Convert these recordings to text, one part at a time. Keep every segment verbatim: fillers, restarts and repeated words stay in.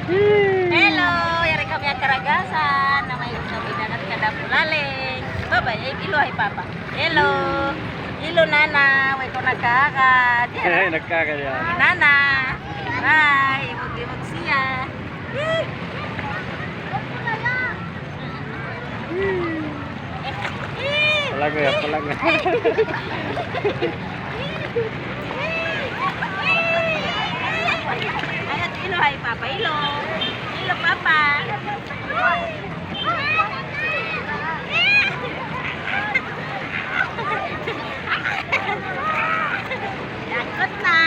Hello, yari kami ha Karagasan. Na may kami dagat kada pulaling. Bye-bye. Eh, hello, hi Papa. Hello. Hello, Nana. Way kaw nagkaka. Ay, nagkaka yan. Nana. Bye. Imug-imug siya. Palagoy, palagoy. Ayaw, hello, hi, Papa. Hello. Hello, Papa. Takut na.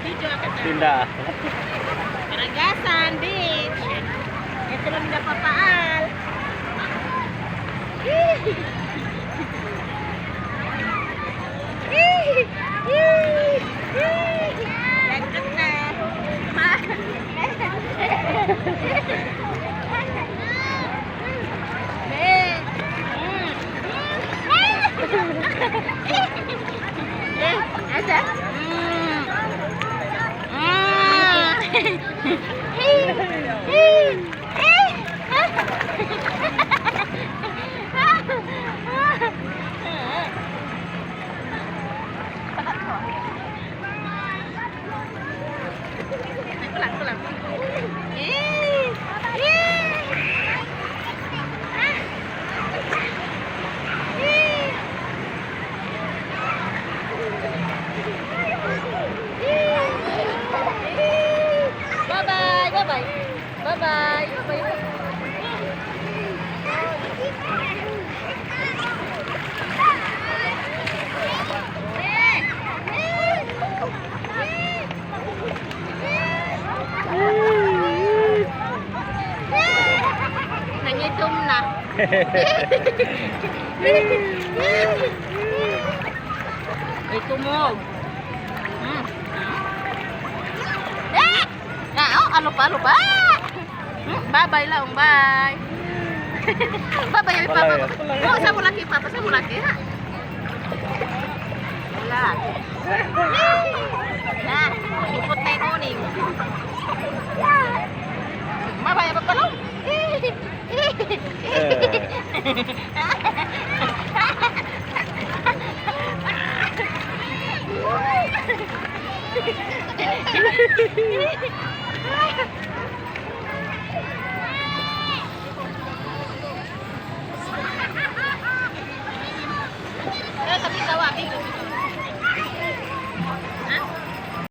Tinda. Tinda. Karagasan Beach. Ito lang na papaal. Lagkat na. Eh, asa? Mm. Mm. Bye-bye, bye-bye. Bye-bye. Nangitom na. Ay, tumog. Hmm. Eh! Na, oh, alupa, alupa. Hmm, bye-bye lang, bye. Bye-bye, Papa. Wala yan, wala yan. Oh, sa bulaki, Papa, sa bulaki, ha? Wala. Na, ipot na yung uning. Mabaya pa pala. Eh.